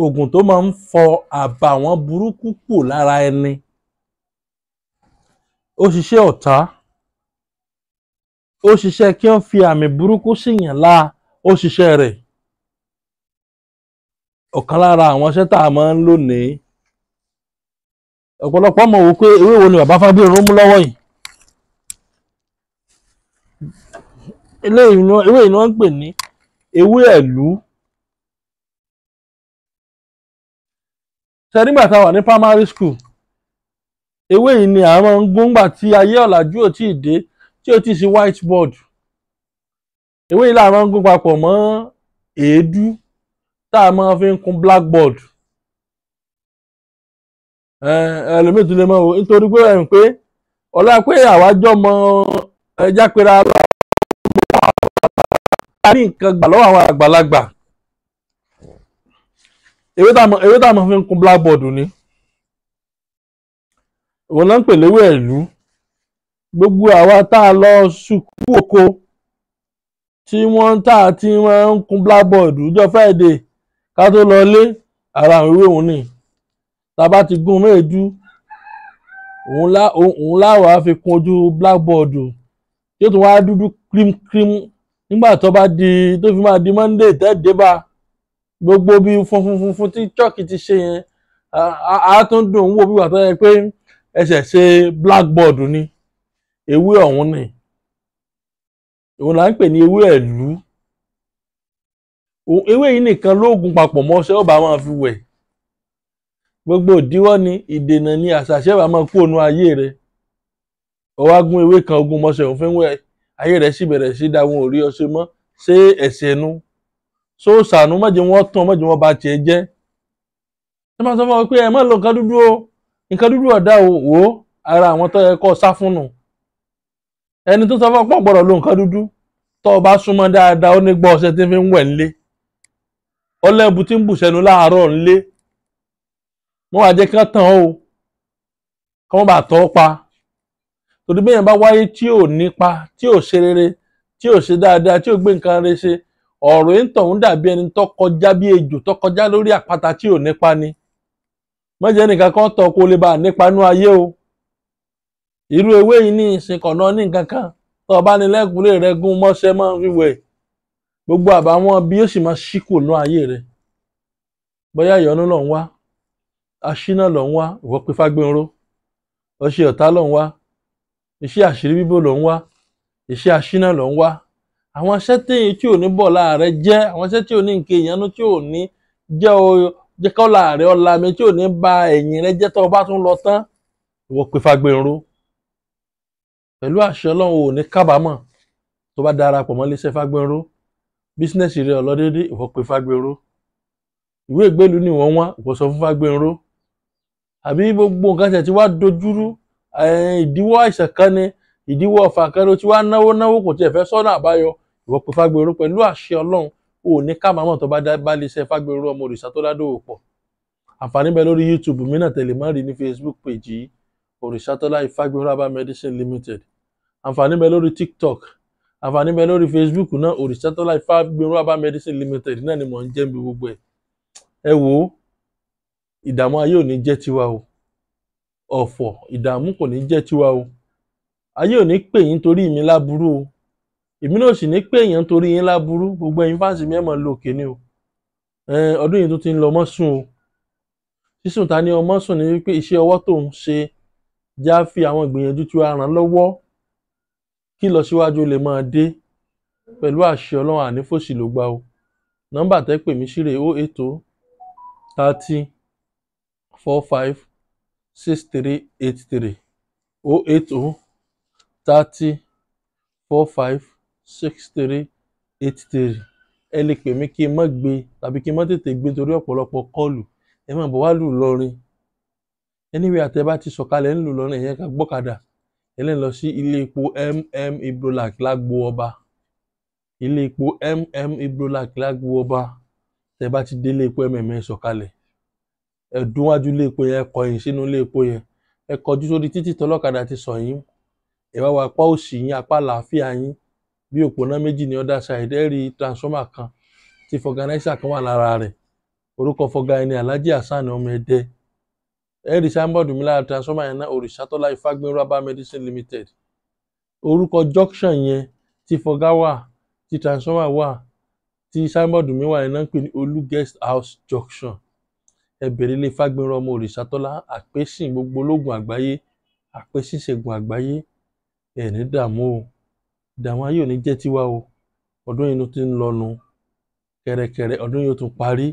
Oògùn tó máa ń fọ àbàwọ́n burúkú kù lára ẹni. Ó ṣiṣẹ́ ọ̀tá, ó ṣiṣẹ́ kí wọ́n fi àmì burúkú síyàn láa, ó ṣiṣẹ́ rẹ̀. Ọ̀kan lára àwọn iṣẹ́ tá a máa ń lò ní ọ̀pọ̀lọpọ̀ mọ̀ wò pé ewé wo ni bàbá Fágbénró mú lọ́wọ́ yìí. Ewé yìí ni wọ́n ń pè ní ewé ẹ̀lú. Ṣé nígbà tá a wà ní primary school, ewé yìí ni a máa ń gún gbà tí ayé ọ̀làjú ò tíì dé, tí ò tíì sí whiteboard. Ewé yìí la máa ń gún papọ̀ mọ́ èédú tá a máa fi ń kun blackboard. Ẹlòmíì tún lè mọ̀ o, nítorí pé ẹ̀ ń pé ọlá pé àwa jọmọ ẹja pera lọ́wọ́ ní nǹkan gbà lọ́wọ́ àwọn àgbàlagbà. Ewé tá a máa fi ń kun blackboard ni òun náà ń pè léwé ẹ̀lú. Gbogbo àwa tá a lọ sùkú oko tí wọ́n tá a ti máa ń kun blackboard ọjọ́ Friday ká tó lọ lé, ara àwọn ewé òun ni tá a bá ti gún méèdú, òun láwàá fi kun ojú blackboard tí ó tún wá dúdú cream nígbà tó bá di tó fi máa di Monday tẹ́ẹ̀dé bá gbogbo bí funfun funfun tí chọ́ọ̀kì ti ṣe yẹn, á tún dùn wò bí wà tó yẹ pé ẹsẹ̀ ṣe blackboard ni. Ewé ọ̀hún ni òun là ń pè ní ewé ẹ̀lú. Ewé yìí nìkan lóògùn papọ̀ mọ́ ọṣẹ ọba máa fi wẹ̀. Gbogbo ìdíwọ́ ni ìdènà ni àṣàṣe ọba máa kú ònú ayé rẹ̀. Ọwọ́ gún ewé kan ogun mọ́ṣẹ́ òun fi ń wẹ̀, ayé rẹ̀ sì bẹ̀rẹ̀ sí dáwọn òrí ọṣẹ mọ́. Ṣé ẹ̀ṣẹ̀ nu ṣó ṣàánú? Má jẹ́ wọ́n tán, má jẹ́ wọ́n ba tiẹ̀ jẹ́. Ṣé máa sọ fún ọ pé ẹ má lo nǹkan dúdú o, nǹkan dúdú ọ̀dà o, wò ó ara àwọn tó yẹ kó sá fún nù. Ẹni tó sọ fún ọ pọ̀ gbọ́dọ̀ lo nǹkan dúdú, tó o bá súnmọ́ dáadáa ó ní gbọ́ ọṣẹ tí fi ń wẹ̀ ńlé, ọlẹ́bu tí ń bù sẹ́nu láàárọ̀ ńlé. Wọ́n wá jẹ́ kí wọ́n tàn ó, kí wọ́n bá tọ́ pa. Torí bí èèyàn bá wáyé tí ò nípa, tí ò ṣe rere, tí ò ṣe dáadáa, tí ò gbé nǹkan rere ṣe, ọ̀rọ̀ ìtàn ń dàbí ẹni tó kọjá bí ejò tó kọjá lórí àpáta tí ò nípa ni. Má jẹ́ nìkan kan tọ́ kó lè bá a nípa nú ayé o. Irú ewé yìí ní ìsìn kọ̀nà ní nǹkan kan tó o bá ní lẹ́kùnlé rẹ gún mọ́ṣẹ́ máa ń fi wẹ̀, gbogbo àbàwọ́n bí yóò sì máa ṣíkò nú ayé rẹ. Bóyá ìyọnu ló ń wá, aṣínà ló ń wá, ìwọ pé Fágbénró. Ọṣẹ ọ̀tá ló ń wá, iṣẹ́ àṣírí bíbò ló ń wá, iṣẹ́ aṣínà ló ń wá. Àwọn iṣẹ́ téyìn tí ò ní bọ̀ láàrẹ jẹ́, àwọn iṣẹ́ tí ò ní nǹkan ìyanu tí ò ní jẹ́ o jẹ́ kọ́là rẹ ọ̀la mi tí ò ní ba ẹ̀yìn rẹ jẹ́ tó o bá tún lọ tán, ìwọ pé Fágbénró. Pẹ̀lú àṣẹ Ọlọ́run ò ní kábàámọ̀ tó bá darapọ̀ mọ́ iléeṣẹ́ Fágbénró. Bísínẹ́sì rẹ ọlọ́dédé, ìwọ pé Fágbénró. Ìwé ìgbélú ni wọ́n wá, ìwọ sọ fún Fágbénró. Àbí gbogbo nǹkan tẹ̀ tí wá dojúrú, ìdíwọ́ àìsàn kan ni, ìdíwọ́ ọ̀fà kan ló ti wá náwó náwó kò tiẹ̀ fẹ́ sọ́nà àbáyọ, ìwọ pé Fágbénró. Pẹ̀lú àṣẹ Ọlọ́run ò ní kábàámọ̀ tó bá bá iléeṣẹ́ Fágbénró ọmọ Òrìṣàtọ́lá dòwò pọ̀. Àǹfààní bẹ lórí YouTube mi náà, tẹ̀lé má rí ní Facebook page yìí, Òrìṣàtọ́lá Ifágbénró Herbal Medicine Limited. Àǹfààní bẹ lórí TikTok, àǹfààní bẹ lórí Facebook náà, Òrìṣàtọ́lá Ifágbénró Herbal Medicine Limited náà ni mò ń jẹ́ bí gbogbo ẹ̀. Ẹ wò ó, ìdààmú ayé ò ní jẹ́ tiwa o, ọ̀fọ̀ ìdààmú kò ní jẹ́ tiwa o. Ayé ò ní pè yín torí mi láburú o, èmi náà sì ní pè yín torí yín láburú. Gbogbo ẹ̀yin fáǹsì mi ẹ̀ mọ̀ lò òkè ni o. Ọdún yìí tó ti ń lọ ọmọ sùn o. Sísùn ta ni ọmọ sùn ni wípé iṣẹ́ ọwọ́ tó ń ṣe já fi àwọn ìgbìyànjú tí wàá ràn lọ́wọ́ kí ìlọsíwájú lè máa dé. Pẹ̀lú àṣẹ Ọlọ́run ànífòsì ló gbà o. Nọ́mbà tẹ́ pè mí sí rèé 080 30 45 63 83, 080 30 45 63 83. Ẹ lè pè mí kí n má gbé tàbí kí n má tètè gbé torí ọ̀pọ̀lọpọ̀ kọ́ọ̀lù. Ẹ máa bọ̀ wá lù lọrin. Anyway, àtẹ bá ti sọ̀kalẹ̀ ńlù lọrin, ẹ̀yẹn ká gbọ́kadà ẹ lè lọ sí ilé epo MM Ibrolac lágbo ọba. Ilé epo MM Ibrolac lágbo ọba. Tẹ bá ti dé ilé epo MM ẹ sọ̀kalẹ̀, ẹ dún wájú ilé epo yẹn, ẹ kọ̀yìn sínú ilé epo yẹn, ẹ kọjú sórí títì tọlọ́kadà ti sọ̀ yín. Ẹ wá wọ apá òsì yín, apá àlàáfíà yín, bí òpónà méjì ní other side, ẹ rí transformer kan tí fọgànáísà kan wà lára rẹ̀. Orúkọ fọgá ẹni Alhaji Hasan ọmọ Ẹdẹ. Ẹ̀rí sáńbọ̀dù mi lára transformer yẹn náà, Òrìṣàtọ́lá Ifágbénró Herbal Medicine Limited. Orúkọ junction yẹn tí fọgá wà, tí transformer wà, tí sáńbọ̀dù mi wà yẹn náà ń pè ní Olú Guest House Junction. Ẹ bèrè ilé Ifágbénró ọmọ Òrìṣàtọ́lá, àpèsìn gbogbo ológun àgbáyé, àpèsìn ṣègùn àgbáyé. Ẹ ní dààmú o, ìdààmú ayé ò ní jẹ́ tiwa o. Ọdún yìí ló ti ń lọnu kẹ̀rẹ̀kẹ̀rẹ̀, ọdún yìí ó tún parí.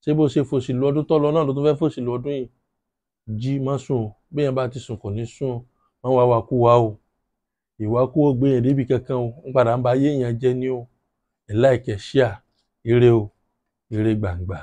Ṣé bó ṣe fòṣì lu ọdún tó lọ náà ló tún fẹ́ fòṣì lu ọdún yìí? Jí má sùn o, bí èèyàn bá ti sùn kò ní sùn o, má wá wá kú wá o. Ìwà kú ó gbé yẹn débi kankan o, ń padà ń ba ayé èèyàn jẹ́ ní o. Ẹ like, ẹ share, ire o, ire gbàǹgbà.